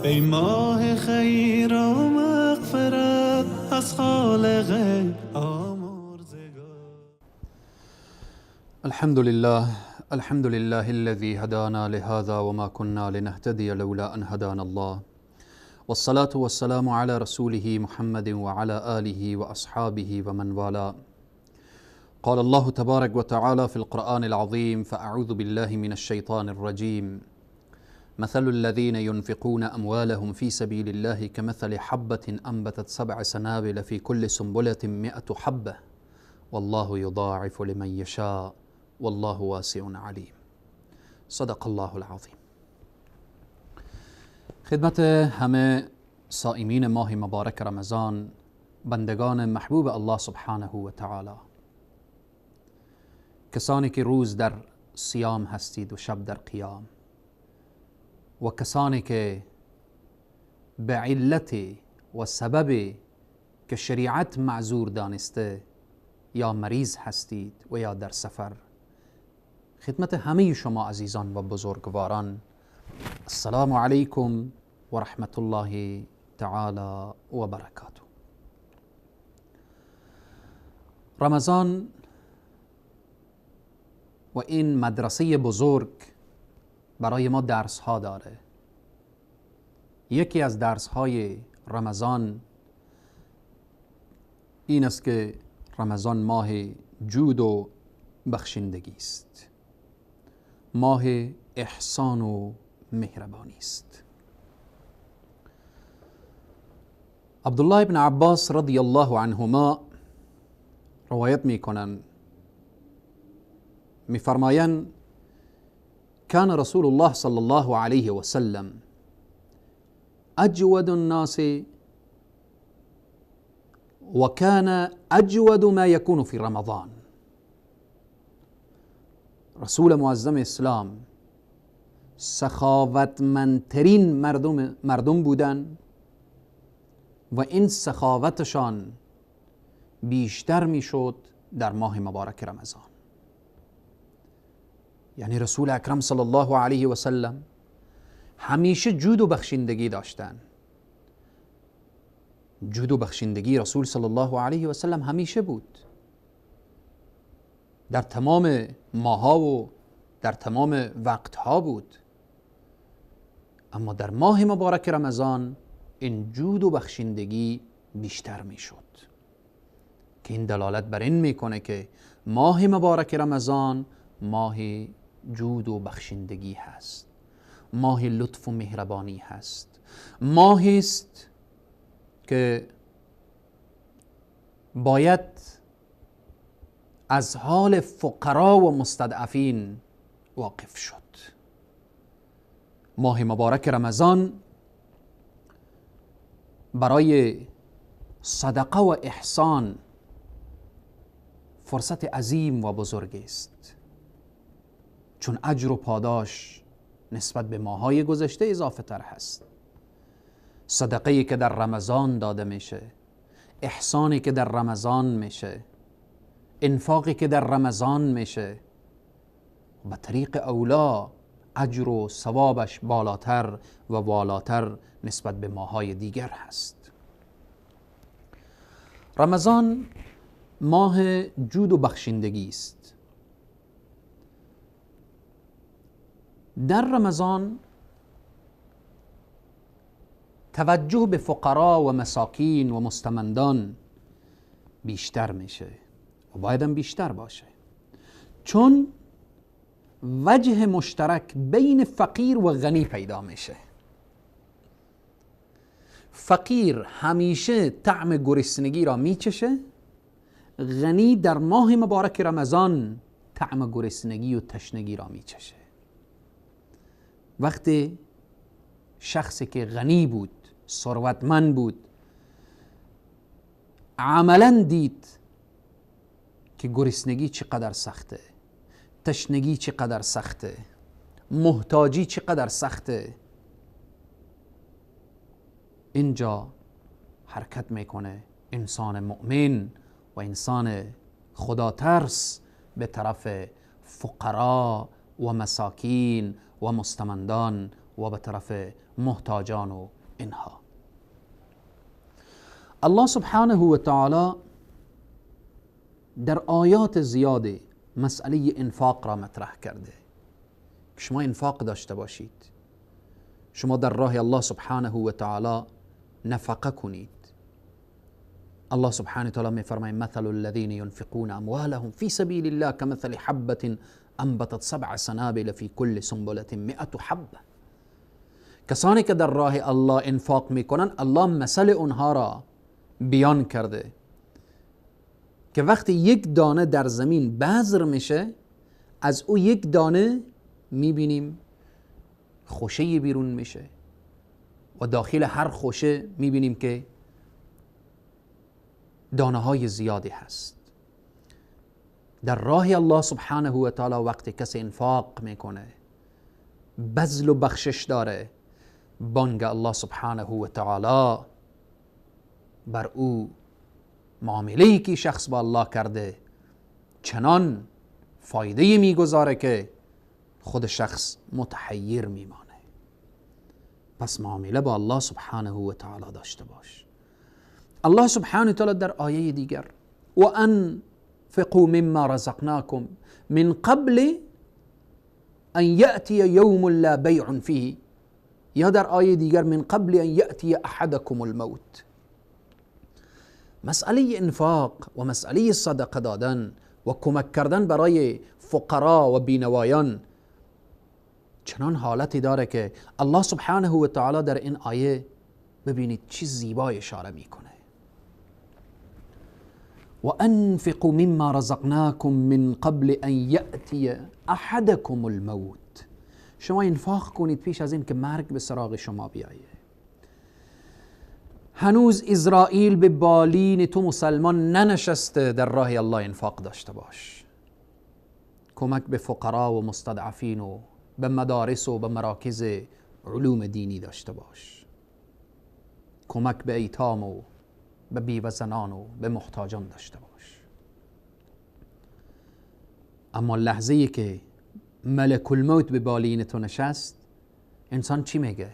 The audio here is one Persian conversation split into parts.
ای ماه خیر و مغفرت از خالق آمرزگار. الحمد لله، الحمد لله الذي هدانا لهذا وما كنا لنهتدي لولا أن هدانا الله، والصلاة والسلام على رسوله محمد وعلى آله وأصحابه ومن والاه. قال الله تبارك وتعالى في القرآن العظيم: فأعوذ بالله من الشيطان الرجيم. مثل الذين ينفقون أموالهم في سبيل الله كمثل حبة أنبتت 7 سنابل في كل سنبلة 100 حبة والله يضاعف لمن يشاء والله واسع علیم. صدق الله العظیم. خدمت همه صائمین ماه مبارک رمضان، بندگان محبوب الله سبحانه و تعالی، کسانی که روز در صیام هستید و شب در قیام، و کسانی که به علت و سبب که شریعت معذور دانسته یا مریض هستید و یا در سفر، خدمت همه شما عزیزان و بزرگواران، السلام علیکم و رحمت الله تعالی و برکاته. رمضان و این مدرسه بزرگ برای ما درس ها داره. یکی از درس های رمضان این است که رمضان ماه جود و بخشندگی است، ماه احسان و مهربانی است. عبدالله ابن عباس رضی الله عنهما روایت میکنن، میفرمایند: كان رسول الله صلى الله عليه وسلم أجود الناس وكان أجود ما يكون في رمضان. رسول معظم اسلام سخاوتمندترین مردم بودن و این سخاوتشان بیشتر میشد در ماه مبارک رمضان. یعنی رسول اکرم صلی الله علیه و سلم همیشه جود و بخشندگی داشتن. جود و بخشندگی رسول صلی الله علیه و سلم همیشه بود، در تمام ماها و در تمام وقتها بود. اما در ماه مبارک رمضان این جود و بخشندگی بیشتر میشد، که این دلالت بر این میکنه که ماه مبارک رمضان ماه جود و بخشندگی هست، ماه لطف و مهربانی هست، ماهی است که باید از حال فقرا و مستضعفین واقف شد. ماه مبارک رمضان برای صدقه و احسان فرصت عظیم و بزرگ است، چون اجر و پاداش نسبت به ماهای گذشته اضافه تر هست. صدقه‌ای که در رمضان داده میشه، احسانی که در رمضان میشه، انفاقی که در رمضان میشه، به طریق اولا اجر و ثوابش بالاتر و والاتر نسبت به ماهای دیگر هست. رمضان ماه جود و بخشندگی است. در رمضان توجه به فقرا و مساکین و مستمندان بیشتر میشه و باید هم بیشتر باشه، چون وجه مشترک بین فقیر و غنی پیدا میشه. فقیر همیشه طعم گرسنگی را میچشه، غنی در ماه مبارک رمضان طعم گرسنگی و تشنگی را میچشه. وقتی شخصی که غنی بود، ثروتمند بود، عملا دید که گرسنگی چقدر سخته، تشنگی چقدر سخته، محتاجی چقدر سخته، اینجا حرکت میکنه انسان مؤمن و انسان خدا ترس به طرف فقرا و مساکین و مستمندان و به طرف محتاجان و اینها. الله سبحانه و تعالی در آیات زیاده مسئله انفاق را مطرح کرده که شما انفاق داشته باشید، شما در راه الله سبحانه و تعالی نفقه کنید. الله سبحانه وتعالى میفرماید مثل الذين ينفقون اموالهم في سبيل الله كمثل حبة انبتت سبع سنابل في كل سنبلة 100 حبة. کسانی که در راه الله انفاق میکنن، الله مثل اونها را بیان کرده که وقتی یک دانه در زمین بذر میشه، از او یک دانه میبینیم خوشه بیرون میشه و داخل هر خوشه میبینیم که دانه های زیادی هست. در راه الله سبحانه و تعالی وقتی کسی انفاق میکنه، بذل و بخشش داره، بانگ الله سبحانه و تعالی بر او معامله‌ای که شخص با الله کرده چنان فایده میگذاره که خود شخص متحیر میمانه. پس معامله با الله سبحانه و تعالی داشته باش. الله سبحانه و تعالی در آیه دیگر و انفقوا مما رزقناکم من قبل ان یأتی یوم لا بیع فیه، یا در آیه دیگر من قبل ان یأتی احدکم الموت. مسئله انفاق و مسئله صدقه دادن و کمک کردن برای فقرا و بینوایان چنان حالتی داره که الله سبحانه و تعالی در این آیه ببینید چی زیبا اشاره میکنه. و انفقوا مما رزقناکم من قبل ان یأتی احدکم الموت. شما انفاق کنید پیش از این که مرگ به سراغ شما بیایه. هنوز اسرائیل به بالین تو مسلمان ننشسته، در راه الله انفاق داشته باش. کمک به فقرا و مستضعفین و به مدارس و به مراکز علوم دینی داشته باش. کمک به ایتام و به بیوه‌زنان و به محتاجان داشته باش. اما لحظه ای که ملک الموت به بالین تو نشست، انسان چی میگه؟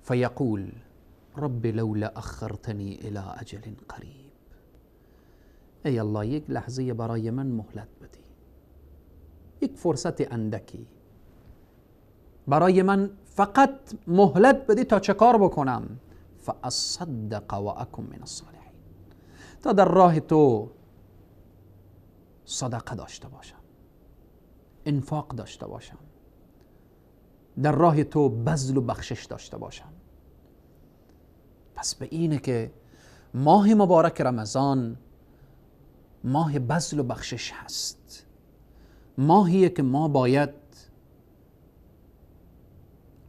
فیقول رب لولا اخرتنی الى اجل قریب. ای الله یک لحظه برای من مهلت بدی، یک فرصت اندکی برای من فقط مهلت بدی تا چه کار بکنم؟ فاصدق و اکن من الصالحین، تا در راه تو صدقه داشته باشم، انفاق داشته باشم، در راه تو بذل و بخشش داشته باشم. پس به اینه که ماه مبارک رمضان ماه بذل و بخشش هست، ماهیه که ما باید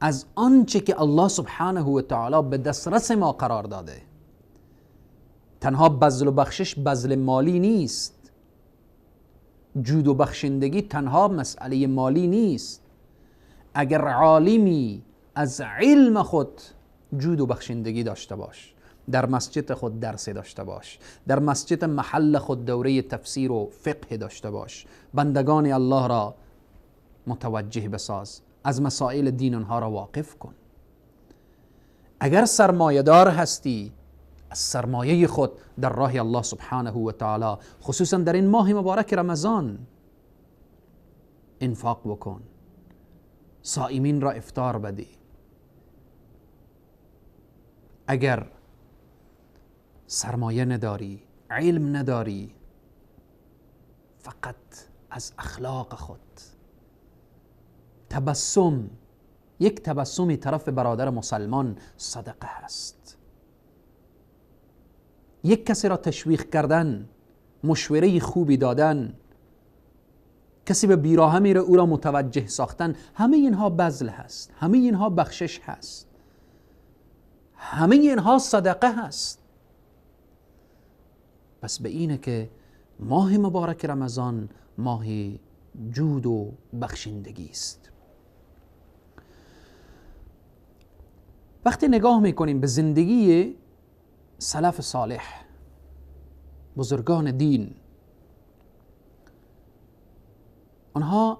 از آنچه که الله سبحانه و تعالی به دسترس ما قرار داده، تنها بذل و بخشش بذل مالی نیست، جود و بخشندگی تنها مسئله مالی نیست. اگر عالمی از علم خود جود و بخشندگی داشته باش، در مسجد خود درس داشته باش، در مسجد محل خود دوره تفسیر و فقه داشته باش، بندگان الله را متوجه بساز، از مسائل دین آنها را واقف کن. اگر سرمایه دار هستی، از سرمایه خود در راه الله سبحانه و تعالی، خصوصا در این ماه مبارک رمضان، انفاق بکن، صائمین را افطار بدی. اگر سرمایه نداری، علم نداری، فقط از اخلاق خود، تبسم، یک تبسمی طرف برادر مسلمان صدقه هست. یک کسی را تشویق کردن، مشوره خوبی دادن، کسی به بیراهه میره او را متوجه ساختن، همه اینها بذل هست، همه اینها بخشش هست، همه اینها صدقه هست. پس به اینه که ماه مبارک رمضان ماه جود و بخشندگی است. وقتی نگاه میکنیم به زندگی سلف صالح، بزرگان دین، آنها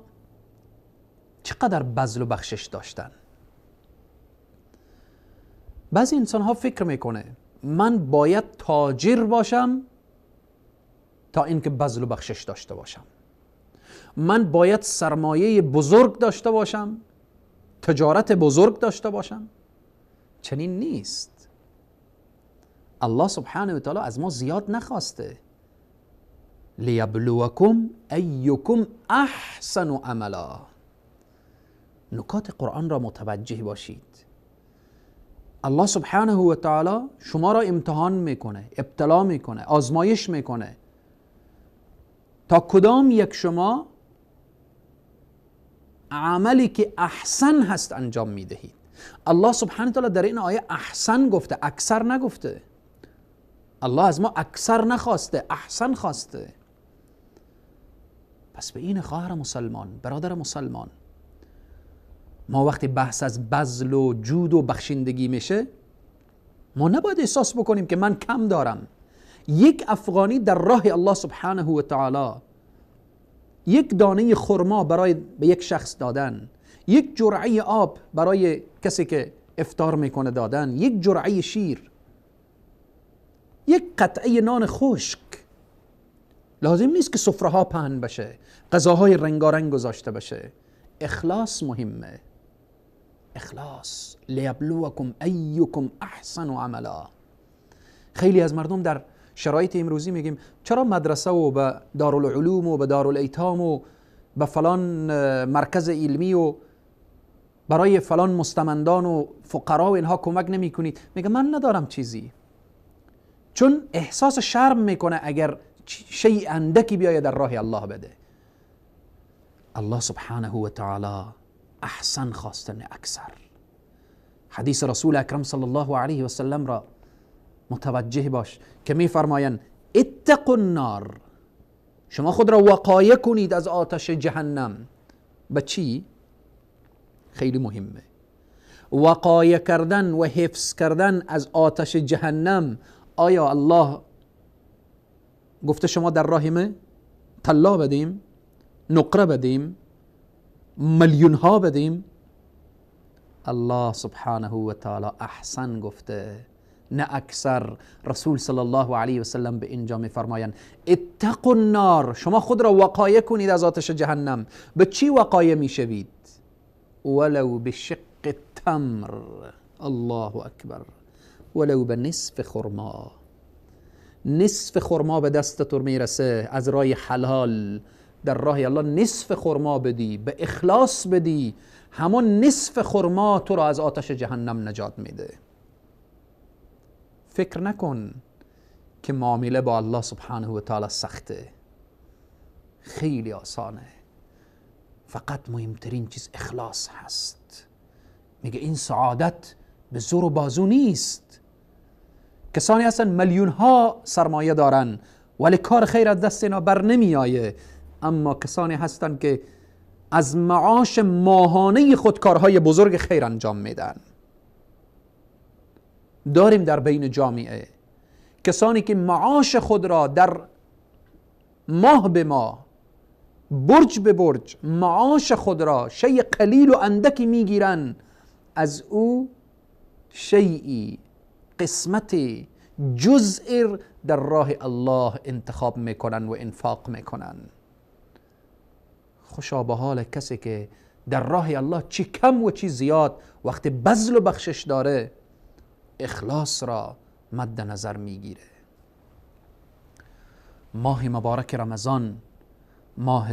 چقدر بذل و بخشش داشتن. بعضی انسان ها فکر میکنه من باید تاجر باشم تا اینکه بذل و بخشش داشته باشم، من باید سرمایه بزرگ داشته باشم، تجارت بزرگ داشته باشم. چنین نیست. الله سبحانه و تعالی از ما زیاد نخواسته. لیبلوکم ایکم احسن عملا. نکات قرآن را متوجه باشید. الله سبحانه و تعالی شما را امتحان میکنه، ابتلا میکنه، آزمایش میکنه تا کدام یک شما عملی که احسن هست انجام میدهید. الله سبحانه و تعالی در این آیه احسن گفته، اکثر نگفته. الله از ما اکثر نخواسته، احسن خواسته. پس به این خواهر مسلمان، برادر مسلمان، ما وقتی بحث از بذل و جود و بخشندگی میشه، ما نباید احساس بکنیم که من کم دارم. یک افغانی در راه الله سبحانه و تعالی، یک دانه خرما برای به یک شخص دادن، یک جرعه آب برای کسی که افطار میکنه دادن، یک جرعه شیر، یک قطعه نان خشک، لازم نیست که سفره ها پهن بشه، غذاهای رنگارنگ گذاشته بشه. اخلاص مهمه. اخلاص. لیبلوکم ایکم احسن عملا. خیلی از مردم در شرایط امروزی میگیم چرا مدرسه و به دارالعلوم و به دارالایتام و به فلان مرکز علمی و برای فلان مستمندان و فقرا و اینها کمک نمی کنید؟ میگه من ندارم چیزی. چون احساس شرم میکنه اگر شیء اندکی بیاید در راه الله بده. الله سبحانه و تعالی احسن خواستن اکثر. حدیث رسول اکرم صلی الله علیه و سلم را متوجه باش که میفرمایند اتقوا النار، شما خود را وقایه کنید از آتش جهنم. به چی؟ خیلی مهمه. وقایه کردن و حفظ کردن از آتش جهنم. آیا الله گفته شما در راه ما طلا بدیم، نقره بدیم، میلیون ها بدیم؟ الله سبحانه و تعالی احسن گفته، نه اکثر. رسول صلی الله علیه و سلم به اینجا میفرمایند اتقوا النار، شما خود را وقایه کنید از آتش جهنم. به چی وقایه میشوید؟ ولو بشق التمر. الله اکبر. ولو به نصف خرما. نصف خرما به دست تو میرسه از راه حلال، در راه الله نصف خرما بدی، به اخلاص بدی، همون نصف خرما تو را از آتش جهنم نجات میده. فکر نکن که معامله با الله سبحانه و تعالی سخته، خیلی آسانه. فقط مهمترین چیز اخلاص هست. میگه این سعادت به زور و بازو نیست. کسانی هستن میلیون ها سرمایه دارن ولی کار خیر از دست اینا بر نمی آیه، اما کسانی هستن که از معاش ماهانه خود کارهای بزرگ خیر انجام میدن. داریم در بین جامعه کسانی که معاش خود را در ماه به ماه، برج به برج، معاش خود را شیء قلیل و اندکی میگیرن، از او شیئی، قسمتی، جزء در راه الله انتخاب میکنن و انفاق میکنن. خوشا به حال کسی که در راه الله چی کم و چی زیاد وقتی بذل و بخشش داره اخلاص را مد نظر میگیره. ماه مبارک رمضان ماه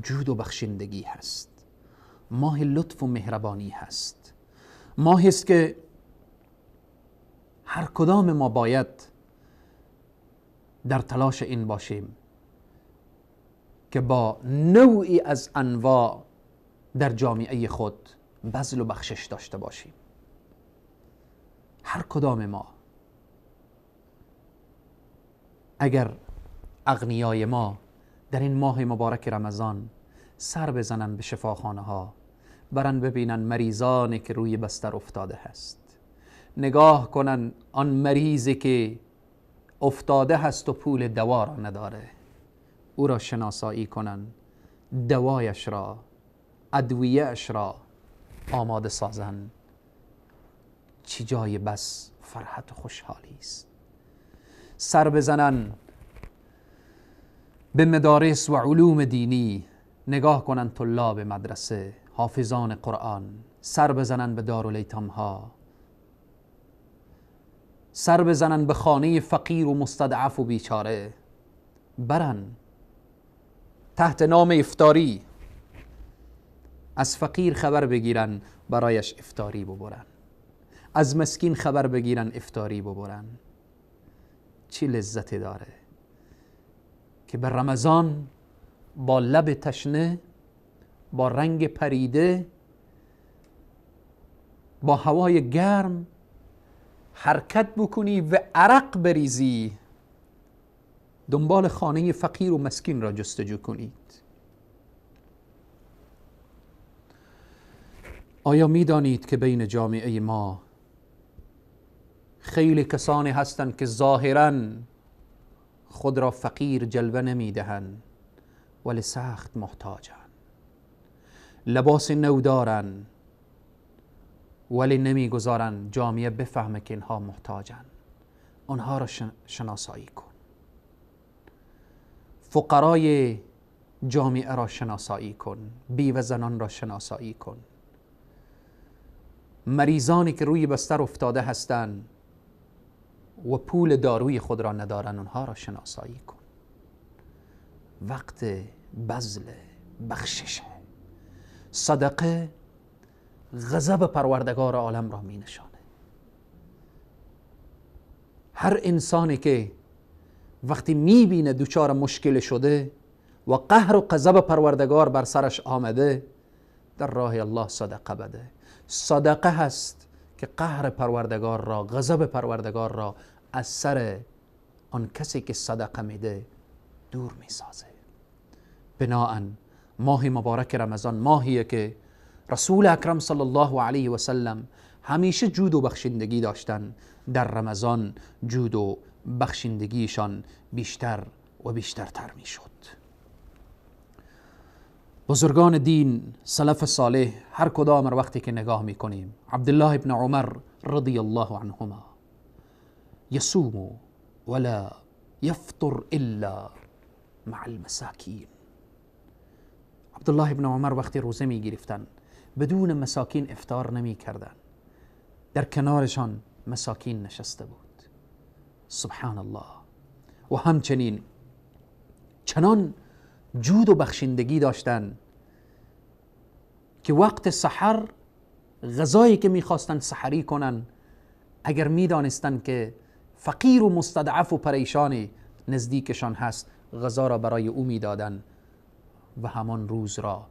جود و بخشندگی هست، ماه لطف و مهربانی هست، ماهی است که هر کدام ما باید در تلاش این باشیم که با نوعی از انواع در جامعه خود بذل و بخشش داشته باشیم. هر کدام ما اگر اغنیای ما در این ماه مبارک رمضان سر بزنن به شفاخانه ها، برن ببینن مریضانی که روی بستر افتاده هست، نگاه کنن آن مریضی که افتاده هست و پول دوا را نداره، او را شناسایی کنن، دوایش را ادویه اش را آماده سازن، چی جای بس فرحت و خوشحالی است. سر بزنن به مدارس و علوم دینی، نگاه کنن طلاب مدرسه، حافظان قرآن، سر بزنن به دارالیتام ها، سر بزنن به خانه فقیر و مستضعف و بیچاره، برن تحت نام افطاری از فقیر خبر بگیرن، برایش افطاری ببرن، از مسکین خبر بگیرن، افطاری ببرن. چی لذتی داره که به رمضان با لب تشنه، با رنگ پریده، با هوای گرم حرکت بکنی و عرق بریزی، دنبال خانه فقیر و مسکین را جستجو کنید. آیا میدانید که بین جامعه ما خیلی کسانی هستند که ظاهراً خود را فقیر جلوه نمیدهند ولی سخت محتاجند، لباس نو دارند ولی نمیگذارند جامعه بفهمه که اینها محتاجند. آنها را شناسایی کن، فقرای جامعه را شناسایی کن، بیوه زنان را شناسایی کن، مریضانی که روی بستر افتاده هستند و پول داروی خود را ندارند آنها را شناسایی کن. وقت بذل، بخشش، صدقه غضب پروردگار عالم را می نشانه. هر انسانی که وقتی می بینه دچار مشکل شده و قهر و غضب پروردگار بر سرش آمده، در راه الله صدقه بده. صدقه هست که قهر پروردگار را، غضب پروردگار را از سر آن کسی که صدقه میده دور میسازه. بناءً ماه مبارک رمضان ماهیه که رسول اکرم صلی الله علیه و سلم همیشه جود و بخشندگی داشتن. در رمضان جود و بخشندگیشان بیشتر و بیشترتر میشد. بزرگان دین، سلف صالح، هر کدام را وقتی که نگاه میکنیم، عبدالله ابن عمر رضی الله عنهما یصوم ولا یفطر الا مع المساکین. عبدالله ابن عمر وقتی روزه میگرفتن بدون مساکین افطار نمی کردن، در کنارشان مساکین نشسته بود. سبحان الله. و همچنین چنان جود و بخشندگی داشتن که وقت سحر غذایی که میخواستن سحری کنن، اگر میدانستن که فقیر و مستضعف و پریشانی نزدیکشان هست، غذا را برای او میدادن و همان روز را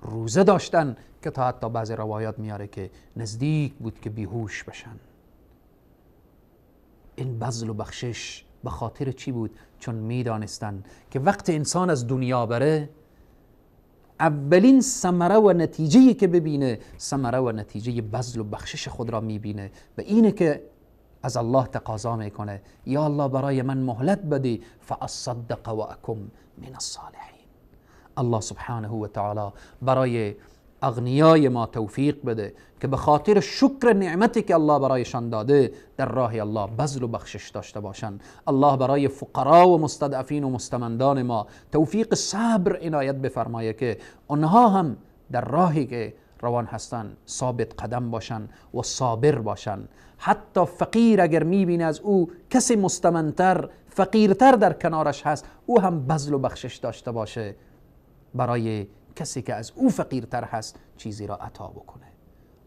روزه داشتن که تا حتی بعضی روایات میاره که نزدیک بود که بیهوش بشن. این بذل و بخشش به خاطر چی بود؟ چون میدانستن که وقت انسان از دنیا بره، اولین ثمره و نتیجه‌ای که ببینه، ثمره و نتیجه بذل و بخشش خود را میبینه و اینه که از الله تقاضا میکنه، یا الله برای من مهلت بدی، فاصدق و اکن من الصالحین. الله سبحانه و تعالی برای اغنیای ما توفیق بده که به خاطر شکر نعمتی که الله برایشان داده در راه الله بذل و بخشش داشته باشند. الله برای فقرا و مستضعفین و مستمندان ما توفیق صبر عنایت بفرمایه که آنها هم در راهی که روان هستند ثابت قدم باشند و صابر باشند. حتی فقیر اگر میبینه از او کسی مستمندتر، فقیرتر در کنارش هست، او هم بذل و بخشش داشته باشه، برای کسی که از او فقیرتر هست چیزی را عطا بکنه.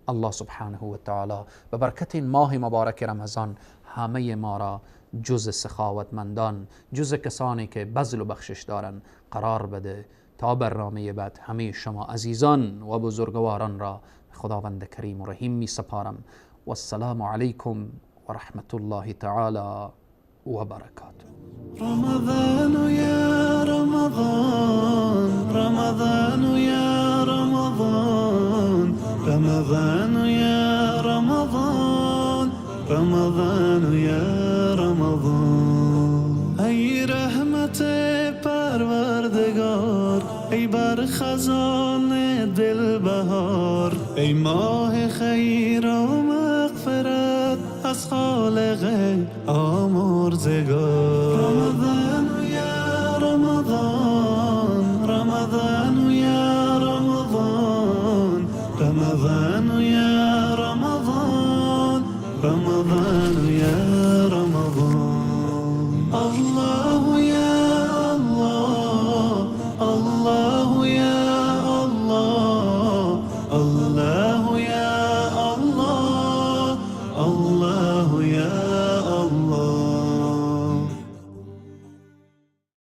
الله سبحانه و تعالی به برکت این ماه مبارک رمضان همه ما را جز سخاوتمندان، جز کسانی که بذل و بخشش دارن قرار بده. تا برنامه بعد همه شما عزیزان و بزرگواران را خداوند کریم و رحیم می سپارم. و السلام علیکم و رحمت الله تعالی و برکاته. رمضان یا رمضان، رمضان یا رمضان، رمضان یا رمضان، رمضان یا رمضان. ای رحمت پروردگار، ای بر خزان دل بهار. ای ماه خیر و مغفرت از خالق آمرزگار. رمضان.